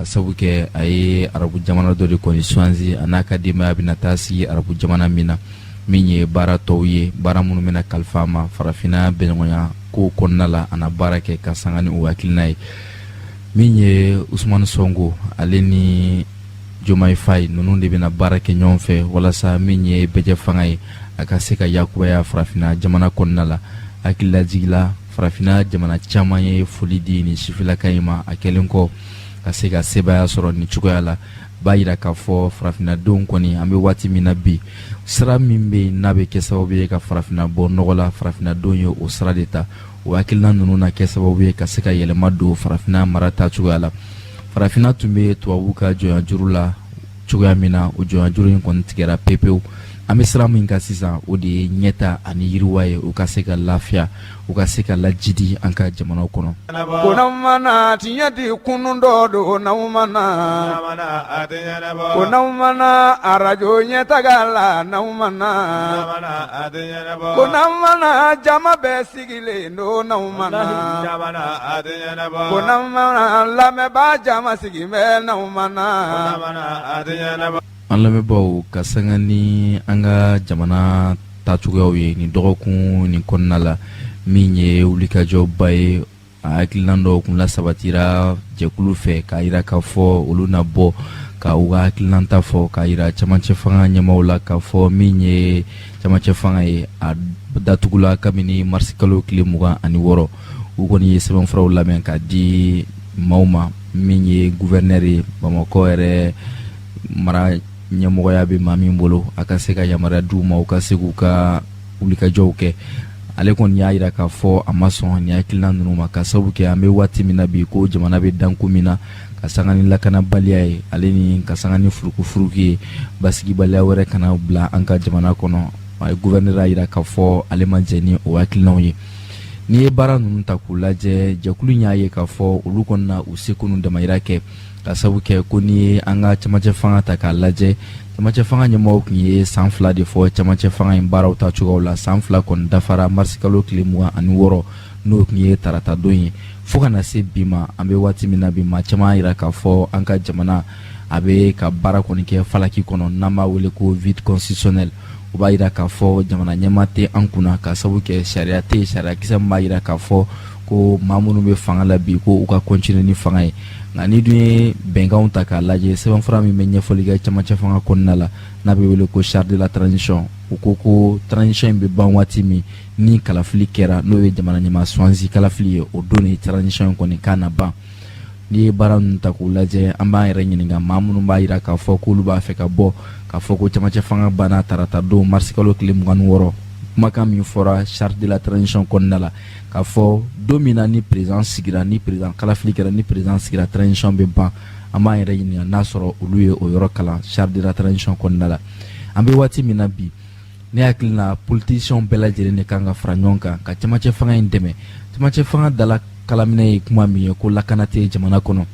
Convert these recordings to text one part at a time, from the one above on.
Ka sabu kɛ a ye arabu jamana dɔ de kɔni sugandi, a n'a ka denbaya bɛna taa sigi arabu jamana min na. Min ye baara tɔw ye, baara minnu bɛna kalifa a ma farafinna bɛnɲɔgɔnya ko kɔnɔna la, a na baara kɛ ka sanga ni o hakilina ye. Min ye Usumani Sonko, ale ni Jomayi Fayi ninnu de bɛna baara kɛ ɲɔgɔn fɛ walasa min ye bɛjɛ fanga ye, a ka se ka yakubaya farafinna jamana kɔnɔna la. Hakililajigi la, farafinna jamana caman ye foli di nin sifilaka in ma. A kɛlen kɔ ka se ka sebaaya sɔrɔ nin cogoya la, b'a jira k'a fɔ farafinnadenw kɔni, an bɛ waati min na bi, sira min bɛ yen n'a bɛ kɛ sababu ye ka farafinna bɔ nɔgɔ la, farafinnadenw ye o sira de ta. O hakilina ninnu na kɛ sababu ye ka se ka yɛlɛma don farafinna mara ta cogoya la. Farafinna tun bɛ tubabu ka jɔnya juru la cogoya min na, o jɔnya juru in kɔni tigɛra pepewu. An bɛ sira min kan sisan, o de ye ɲɛta ani yiriwa ye, u ka se ka lafiya, u ka se ka lajidi an ka jamanaw kɔnɔ. Ko n'aw ma na tiɲɛ di kunun dɔ don, n'aw ma na, ko n'aw ma na arajo ɲɛtaga la, n'aw ma na, ko n'aw ma na jama bɛɛ sigilen don, n'aw ma na, ko n'aw ma na lamɛnbaa jama sigilen bɛ, n'aw ma na. An lamɛnbaaw, ka sanga ni an ka jamana taacogoyaw ye nin dɔgɔkun nin kɔnɔna la, min ye wulikajɔba ye, a hakilina dɔw kun lasabatira jɛkulu fɛ k'a jira k'a fɔ olu na bɔ ka u ka hakilinata fɔ, k'a jira camancɛ fanga ɲɛmaaw la k'a fɔ min ye camancɛ fanga ye, a datugula kabini marisikalo tile 26. U kɔni ye sɛbɛnfuraw labɛn k'a di maaw ma. Min ye gouverneur ye, Bamakɔ yɛrɛ mara ɲɛmɔgɔya bɛ maa min bolo, a ka se ka yamaruya d'u ma u ka se k'u ka wulikajɔw kɛ. Ale kɔni y'a jira k'a fɔ a ma sɔn nin hakilina ninnu ma, ka sababu kɛ an bɛ waati min na bi, ko jamana bɛ danko min na, ka sanga ni lakanabaliya ye, ale ni ka sanga ni furukufuruku ye, basigibaliya wɛrɛ kana bila an ka jamana kɔnɔ. A ye gouverneur y'a jira k'a fɔ ale ma jɛn ni o hakilinaw ye. N'i ye baara ninnu ta k'u lajɛ, jɛkulu in y'a ye k'a fɔ olu kɔni na u seko n'u damayira kɛ, ka sabu kɛ ko n'i ye an ka camancɛ fanga ta k'a lajɛ, camancɛ fanga ɲɛmɔgɔw tun ye san 2 de fɔ camancɛ fanga in baaraw ta cogoyaw la. San 2 kɔni dafara marisikalo tile 26, n'o tun ye taratadon ye. Fo ka na se bi ma, an bɛ waati min na bi, maa caman y'a jira k'a fɔ an ka jamana a bɛ ka baara kɔni kɛ falaki kɔnɔ, n'an b'a wele ko vide constitutionnel. O b'a jira k'a fɔ jamana ɲɛmaa tɛ an kunna, ka sabu kɛ sariya tɛ yen, sariyakisɛ min b'a jira k'a fɔ ko maa minnu bɛ fanga la bi, ko u ka continuer ni fanga ye. Nka n'i dun ye bɛnkanw ta k'a lajɛ, sɛbɛnfura min bɛ ɲɛfɔli kɛ camancɛ fanga kɔnɔna la, n'a bɛ wele ko charte de la transition, u ko ko transition in bɛ ban waati min ni kalafili kɛra, n'o ye jamana ɲɛmaa sugandi kalafili ye, o don de transition in kɔni kan na ban. N'i ye baara ninnu ta k'u lajɛ, an b'an yɛrɛ ɲininka, maa minnu b'a jira k'a fɔ k'olu b'a fɛ ka bɔ k'a fɔ ko camancɛ fanga banna tarata don marisikalo tile 26, kumakan min fɔra charte de la transition kɔnɔna la, k'a fɔ don min na ni président sigira, ni président kalafili kɛra, ni président sigira, transition bɛ ban, an b'an yɛrɛ ɲininka n'a sɔrɔ olu ye o yɔrɔ kalan charte de la transition kɔnɔna la. An bɛ waati min na bi, ne hakili la, politiciens bɛɛ lajɛlen de kan ka fara ɲɔgɔn kan ka camancɛ fanga in dɛmɛ. Camancɛ fanga dala kalaminɛ ye kuma min ye ko lakana tɛ jamana kɔnɔ,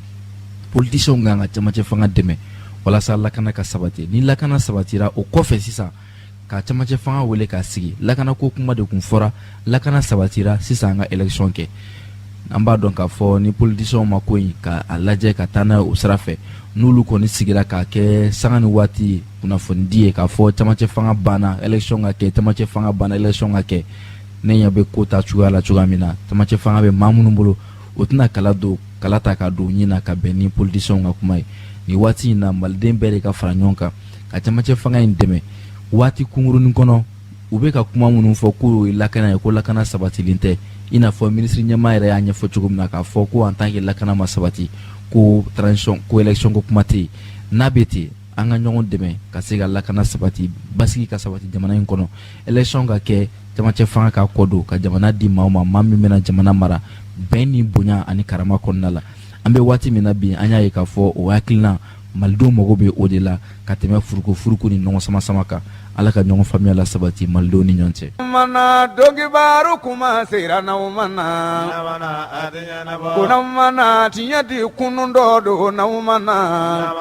politiciens kan ka camancɛ fanga dɛmɛ walasa lakana ka sabati. Ni lakana sabatira, o kɔfɛ sisan ka camancɛ fanga wele k'a sigi. Lakana ko kuma de kun fɔra, lakana sabatira, sisan an ka élection kɛ. An b'a dɔn k'a fɔ ni politiciens ma ko in ka a lajɛ ka taa n'a ye o sira fɛ, n'olu kɔni sigira k'a kɛ sanga ni waati kunnafonidi ye k'a fɔ camancɛ fanga banna, élection ka kɛ, camancɛ fanga banna, élection ka kɛ, ne ɲɛ bɛ ko ta cogoya la cogoya min na, camancɛ fanga bɛ maa minnu bolo, o tɛna kala don kala ta ka don ɲin na ka bɛn ni politiciens ka kuma ye. Nin waati in na, maliden bɛɛ de ka fara ɲɔgɔn kan ka camancɛ fanga in dɛmɛ waati kunkurunin kɔnɔ. U bɛ ka kuma minnu fɔ k'o ye lakana ye, ko lakana sabatilen tɛ, i n'a fɔ minisiri ɲɛmaa yɛrɛ y'a ɲɛfɔ cogo min na k'a fɔ ko en tant que lakana ma sabati, ko transition ko élection ko kuma tɛ yen. N'a bɛ ten, an ka ɲɔgɔn dɛmɛ ka se ka lakana sabati, basigi ka sabati jamana in kɔnɔ, élection ka kɛ, camancɛ fanga ka kɔ don ka jamana di maaw ma, maa min bɛna jamana mara bɛn ni bonya ani karama kɔnɔna la. An bɛ waati min na bi, an y'a ye k'a fɔ o hakilina, malidenw mago bɛ o de la ka tɛmɛ furuku furuku ni ɲɔgɔn sama sama kan. Ala ka ɲɔgɔn faamuya la sabati malidenw ni ɲɔgɔn cɛ. Mana donkibaru kuma sera n'aw ma na, ko n'aw ma na tiɲɛ di kunun dɔ don, n'aw ma na,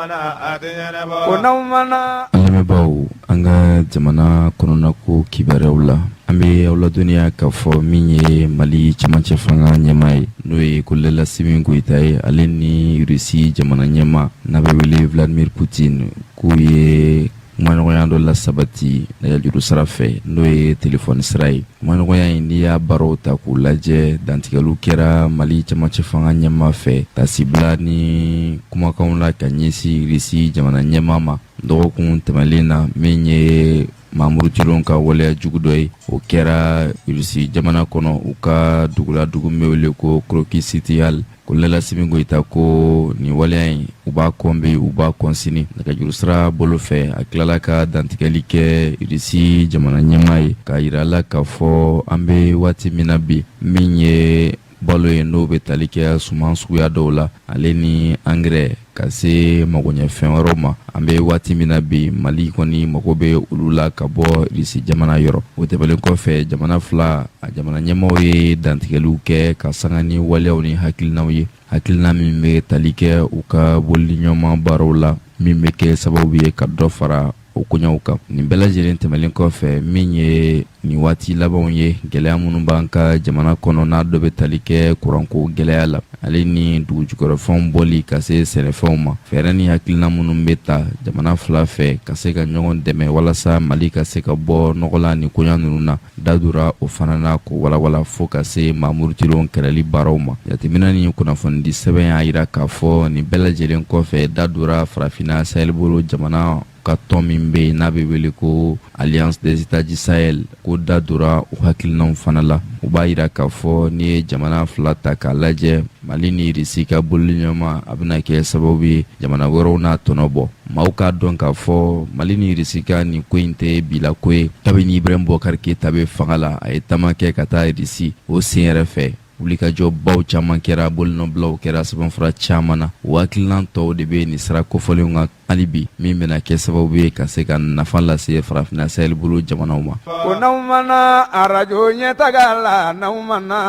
ko n'aw ma na. An lamɛnbaaw, an ka jamana kɔnɔna jamanako kibaruyaw la, an bɛ aw ladɔnniya k'a fɔ min ye Mali cɛmancɛ fanga ɲɛmaa ye, n'o ye Kolonɛli Asimi Goyita ye, ale ni Rusi jamana ɲɛmaa n'a bɛ wele Vladimir Poutine, k'u ye kumaɲɔgɔnya dɔ lasabati nɛgɛjuru sira fɛ, n'o ye telefɔni sira ye. Kumaɲɔgɔnya in, n'i y'a baaraw ta k'u lajɛ, dantigɛliw kɛra Mali cɛmancɛ fanga ɲɛmaa fɛ, tasibila ni kumakanw la ka ɲɛsin Rusi jamana ɲɛmaa ma dɔgɔkun tɛmɛlen na, min ye maa murutilenw ka waleya jugu dɔ ye, o kɛra Rusi jamana kɔnɔ, u ka dugula, dugu min bɛ wele ko Crocus City Hall. Kolonɛli Asimi Goyita ko nin waleya in, u b'a kɔn bi, u b'a kɔn sini. Nɛgɛjuru sira bolo fɛ, a tilala ka dantigɛli kɛ Rusi jamana ɲɛmaa ye, k'a yira a la k'a fɔ an bɛ waati min na bi, min ye balo ye, n'o bɛ tali kɛ suman suguya dɔw la, ale ni angɛrɛ ka se magoɲɛfɛn wɛrɛw ma, an bɛ waati min na bi, Mali kɔni mago bɛ olu la ka bɔ Irisi jamana yɔrɔ. O tɛmɛnen kɔfɛ, jamana fila a jamana ɲɛmaaw ye dantigɛliw kɛ ka sanga ni waleyaw ni hakilinaw ye, hakilina min bɛ tali kɛ u ka bolodiɲɔgɔnma baaraw la, min bɛ kɛ sababu ye ka dɔ fara o koɲɛw kan. Nin bɛɛ lajɛlen tɛmɛlen kɔfɛ, min ye nin waati labanw ye, gɛlɛya minnu b'an ka jamana kɔnɔ, n'a dɔ bɛ tali kɛ kuranko gɛlɛya la, ale ni dugujukɔrɔfɛnw bɔli ka se sɛnɛfɛnw ma, fɛɛrɛ ni hakilina minnu bɛ ta jamana fila fɛ ka se ka ɲɔgɔn dɛmɛ walasa Mali ka se ka bɔ nɔgɔ la nin koɲa ninnu na, da dora o fana na k'o walawala, fo ka se maa murutilenw kɛlɛli baaraw ma. Jateminɛ ni kunnafonidi sɛbɛn y'a jira k'a fɔ nin bɛɛ lajɛlen kɔfɛ, da dora Farafinna Sahelbolo jamana ka tɔn min bɛ yen, n'a bɛ wele ko Alliance des États du Sahel, ko da dora u hakilinaw fana la. U b'a yira k'a fɔ n'i ye jamana fila ta k'a lajɛ, Mali ni Irisi ka bolodiɲɔgɔnma, a bɛna kɛ sababu ye jamana wɛrɛw n'a tɔnɔ bɔ. Maaw k'a dɔn k'a fɔ Mali ni Irisi ka nin ko in tɛ bila ko ye. Kabini Ibrahim Boubacar Keita bɛ fanga la, a ye taama kɛ ka taa Irisi. O sen yɛrɛ fɛ, wulikajɔbaw caman kɛra, bolonɔbilaw kɛra sɛbɛnfura caman na. O hakilinan tɔw de bɛ nin sira kofɔlenw kan hali bi, min bɛna kɛ sababu ye ka se ka nafa lase Farafinna Sahel bolo jamanaw ma. Ko n'aw ma na arajo ɲɛtaga la, n'aw ma na,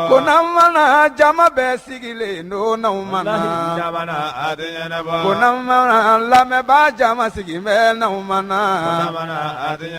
ko n'aw ma na, jama bɛɛ sigilen don, n'aw ma na, ko n'aw ma na, lamɛnbaa jama sigilen bɛ, n'aw ma na.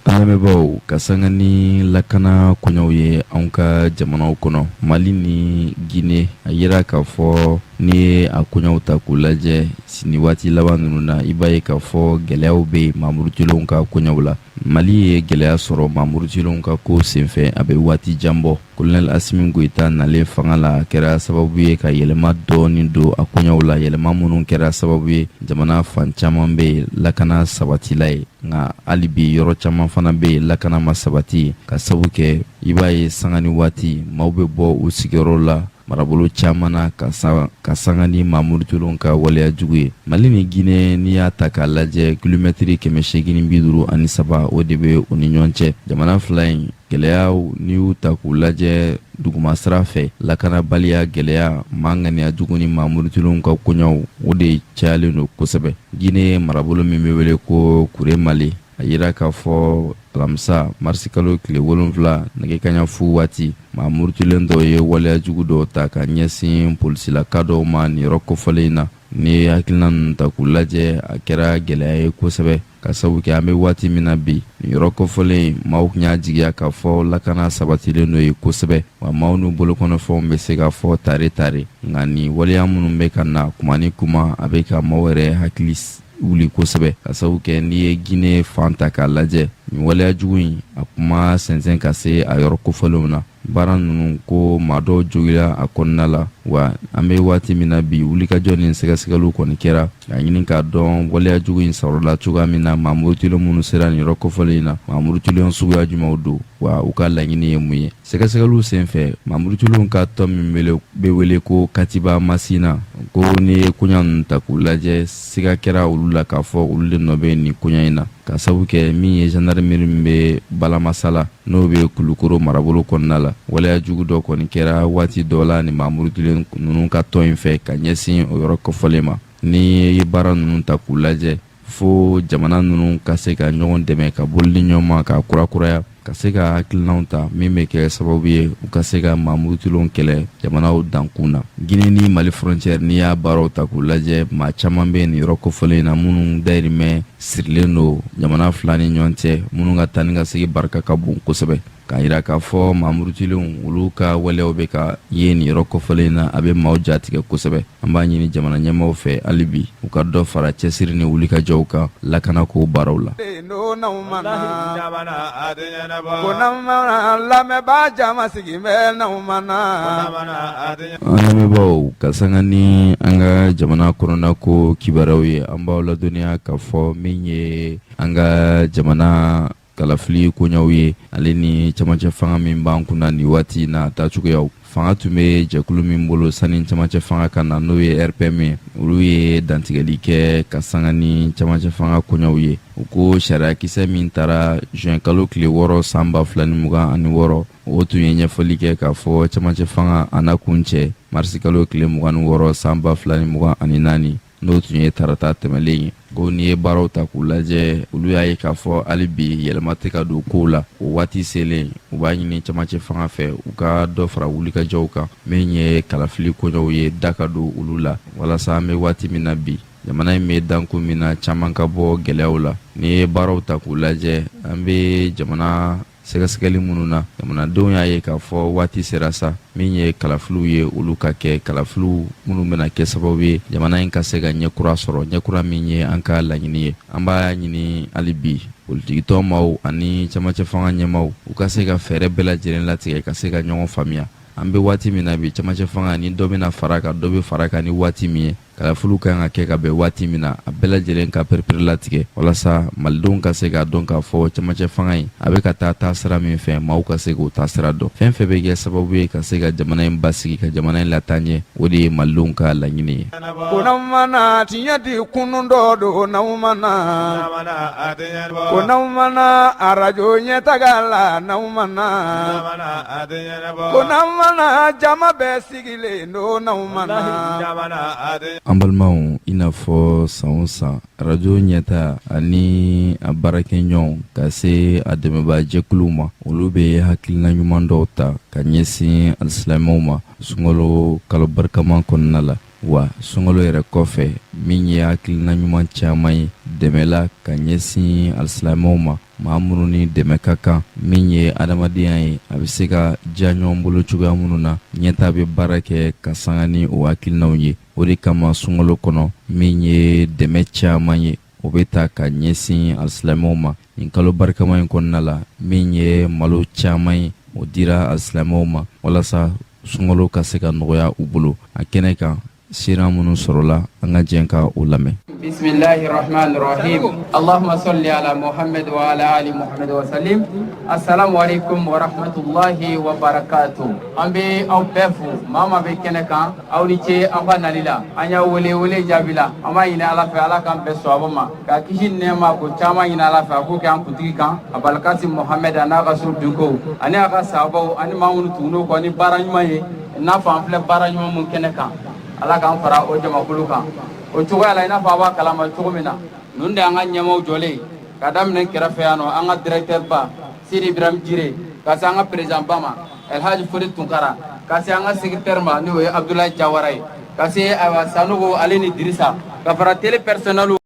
An lamɛnbaaw, ka sanga ni lakana koɲɛw ye anw ka jamanaw kɔnɔ, Mali ni Gine, a yira k'a fɔ n'i ye a koɲɛw ta k'u lajɛ nin waati laban ninnu na, i b'a ye k'a fɔ gɛlɛyaw bɛ yen maa murutilenw ka koɲɛw la. Mali ye gɛlɛya sɔrɔ maa murutilenw ka ko senfɛ, a bɛ waati jan bɔ. Kolonɛli Asimi Goyita nalen fanga la, a kɛra sababu ye ka yɛlɛma dɔɔni don a koɲɛw la, yɛlɛma minnu kɛra sababu ye jamana fan caman bɛ yen, lakana sabatila ye. Nka hali bi, yɔrɔ caman fana bɛ yen, lakana ma sabati, ka sabu kɛ i b'a ye sanga ni waati maaw bɛ bɔ u sigiyɔrɔ la marabolo caman na ka sanga ni maa murutilenw ka waleya jugu ye. Mali ni Gine, n'i y'a ta k'a lajɛ, kilomɛtiri 853, o de bɛ u ni ɲɔgɔn cɛ. Jamana fila in gɛlɛyaw, n'i y'u ta k'u lajɛ duguma sira fɛ, lakanabaliya gɛlɛya, maa ŋaniya jugu ni maa murutilenw ka koɲaw, o de cayalen don kosɛbɛ. Gine marabolo min bɛ wele ko Kuremale, a yira k'a fɔ alamisa marisikalo tile 7, nɛgɛ kaɲa fu waati, maa murutilen dɔw ye waleya jugu dɔw ta ka ɲɛsin polisilaka dɔw ma nin yɔrɔ kofɔlen in na. N'i ye hakilina ninnu ta k'u lajɛ, a kɛra gɛlɛya ye kosɛbɛ, ka sabu kɛ an bɛ waati min na bi, nin yɔrɔ kofɔlen, maaw tun y'a jigiya k'a fɔ lakana sabatilen don yen kosɛbɛ, wa maaw n'u bolokɔnɔfɛnw bɛ se ka fɔ tare tare. Nka nin waleya minnu bɛ ka na kuma ni kuma, a bɛ ka maaw yɛrɛ hakili wuli kosɛbɛ, ka sabu kɛ n'i ye Gine fan ta k'a lajɛ, nin waleya jugu in, a kuma sɛnsɛn ka se a yɔrɔ kofɔlenw na. Baara ninnu ko maa dɔw jogila a kɔnɔna la, wa an bɛ waati min na bi, wulikajɔ ni sɛgɛsɛgɛliw kɔni kɛra k'a ɲini k'a dɔn waleya jugu in sɔrɔla cogoya min na, maa murutilen minnu sera nin yɔrɔ kofɔlen in na, maa murutilen suguya jumɛnw don, wa u ka laɲini ye mun ye. Sɛgɛsɛgɛliw senfɛ, maa murutilenw ka tɔn min bɛ wele ko Katiba Masina, ko n'i ye koɲa ninnu ta k'u lajɛ, siga kɛra olu la k'a fɔ olu de nɔ bɛ nin koɲa in na, ka sabu kɛ min ye gendarmerie min bɛ Balamasala, n'o bɛ Kulukoro marabolo kɔnɔna la, waleya jugu dɔ kɔni kɛra waati dɔ la nin maa murutilen ninnu ka tɔn in fɛ ka ɲɛsin o yɔrɔ kofɔlen ma. N'i ye baara ninnu ta k'u lajɛ, fo jamana ninnu ka se ka ɲɔgɔn dɛmɛ ka bolo di ɲɔgɔn ma k'a kurakuraya. Ka se ka hakilinaw ta min bɛ kɛ sababu ye u ka se ka maa murutilenw kɛlɛ jamanaw dankun na. Gine ni Mali frontière, n'i y'a baaraw ta k'u lajɛ, maa caman bɛ nin yɔrɔ kofɔlen in na minnu dayirimɛ sirilen don jamana fila ni ɲɔgɔn cɛ, minnu ka taa ni ka segin barika ka bon kosɛbɛ, k'a yira k'a fɔ maa murutilenw olu ka waleyaw bɛ ka ye nin yɔrɔ kofɔlen in na, a bɛ maaw jatigɛ kosɛbɛ. An b'a ɲini jamana ɲɛmaaw fɛ hali bi u ka dɔ fara cɛsiri ni wulikajɔw kan lakanako baaraw la. An lamɛnbaaw, ka sanga ni an ka jamana kɔnɔna ko kibaruyaw ye, an b'aw ladɔnniya k'a fɔ min ye an ka jamana kalafili koɲaw ye, ale ni camancɛ fanga min b'an kunna nin waati in na taacogoyaw. Fanga tun bɛ jɛkulu min bolo sani camancɛ fanga ka na, n'o ye RPM ye, olu ye dantigɛli kɛ ka sanga ni camancɛ fanga koɲaw ye. U ko sariyakisɛ min tara juin kalo tile 6 san 2026, o tun ye ɲɛfɔli kɛ k'a fɔ camancɛ fanga a na kuncɛ marisi kalo tile 26 san 2024, n'o tun ye tarata tɛmɛlen ye. Ko n'i ye baaraw ta k'u lajɛ, olu y'a ye k'a fɔ hali bi yɛlɛma tɛ ka don kow la. O waati selen, u b'a ɲini camancɛ fanga fɛ u ka dɔ fara wulikajɔw kan, min ye kalafili koɲɛw ye, da ka don olu la, walasa an bɛ waati min na bi, jamana in bɛ dankun min na, caman ka bɔ gɛlɛyaw la. N'i ye baaraw ta k'u lajɛ, an bɛ jamana sɛgɛsɛgɛli minnu na, jamanadenw y'a ye k'a fɔ waati sera sa min ye kalafiliw ye, olu ka kɛ, kalafiliw minnu bɛna kɛ sababu ye jamana in ka se ka ɲɛkura sɔrɔ, ɲɛkura min ye an ka laɲini ye. An b'a ɲini hali bi politikitɔn maaw ani camancɛ fanga ɲɛmaaw, u ka se ka fɛɛrɛ bɛɛ lajɛlen latigɛ ka se ka ɲɔgɔn faamuya. An bɛ waati min na bi, camancɛ fanga ni dɔ bɛna fara kan, dɔ bɛ fara kan ni waati min ye, kalafiliw kan ka kɛ ka bɛn waati min na, a bɛɛ lajɛlen ka perepere latigɛ walasa malidenw ka se k'a dɔn k'a fɔ camancɛ fanga in a bɛ ka taa taasira min fɛ, maaw ka se k'o taasira dɔn. Fɛn fɛn bɛ kɛ sababu ye ka se ka jamana in basigi, ka jamana in lataa ɲɛ, o de ye malidenw ka laɲini ye. Ko n'aw ma na tiɲɛ di kunun dɔ don n'aw ma na, ko n'aw ma na arajo ɲɛtaga la n'aw ma na, ko n'aw ma na jama bɛɛ sigilen don n'aw ma na. An balimaw, i n'a fɔ san o san, arajo ɲɛta ani a baarakɛɲɔgɔnw ka se a dɛmɛbaajɛkuluw ma, olu bɛ hakilina ɲuman dɔw ta ka ɲɛsin alisilamɛw ma sunkalo kalo barikama kɔnɔna la. Wa sunkalo yɛrɛ kɔfɛ, min ye hakilina ɲuman caman ye dɛmɛ la ka ɲɛsin alisilamɛw ma, maa minnu ni dɛmɛ ka kan, min ye adamadenya ye, a bɛ se ka diya ɲɔgɔn bolo cogoya minnu na, ɲɛta bɛ baara kɛ ka sanga ni o hakilinaw ye. O de kama sunkalo kɔnɔ, min ye dɛmɛ caman ye, o bɛ ta ka ɲɛsin alisilamɛw ma nin kalo barikama in kɔnɔna la. Min ye malo caman ye, o dira alisilamɛw ma walasa sunkalo ka se ka nɔgɔya u bolo. A kɛnɛ kan, sira minnu sɔrɔla, an ka jɛ ka o lamɛn. Bisimilahi rahman rahim. Allahumma salli ala Muhammad wa ala ali Muhammad wa sallim. Assalamu alaikum wa rahmatullahi wa barakatuh. An bɛ aw bɛɛ fo, maa maa bɛ kɛnɛ kan, aw ni ce aw ka nali la. An y'a wele, wele jaabi la. An b'a ɲini Ala fɛ, Ala k'an bɛɛ sɔn ma, ka kisi nɛɛma ko caman ɲini Ala fɛ, a k'o kɛ an kuntigi kan, Abalkasi Muhammad, a n'a ka so dunkew ani a ka sahabaw ani maa minnu tugunn'u kɔ ni baara ɲuman ye, i n'a fɔ an filɛ baara ɲuman mun kɛnɛ kan. Ala k'an fara o jamakulu kan o cogoya la. I n'a fɔ a b'a kalama cogo min na, ninnu de y'an ka ɲɛmaaw jɔlen ka daminɛ kɛrɛfɛ yan nɔ, an ka directeur ba Sidi Ibrahim Jire, ka se an ka président ba ma Elhaji Fodi Tunkara, ka se an ka secrétaire ma, n'o ye Abdoulaye Jawara ye, ka se ayiwa Sanogo ale ni Dirisa, ka fara télé personnel.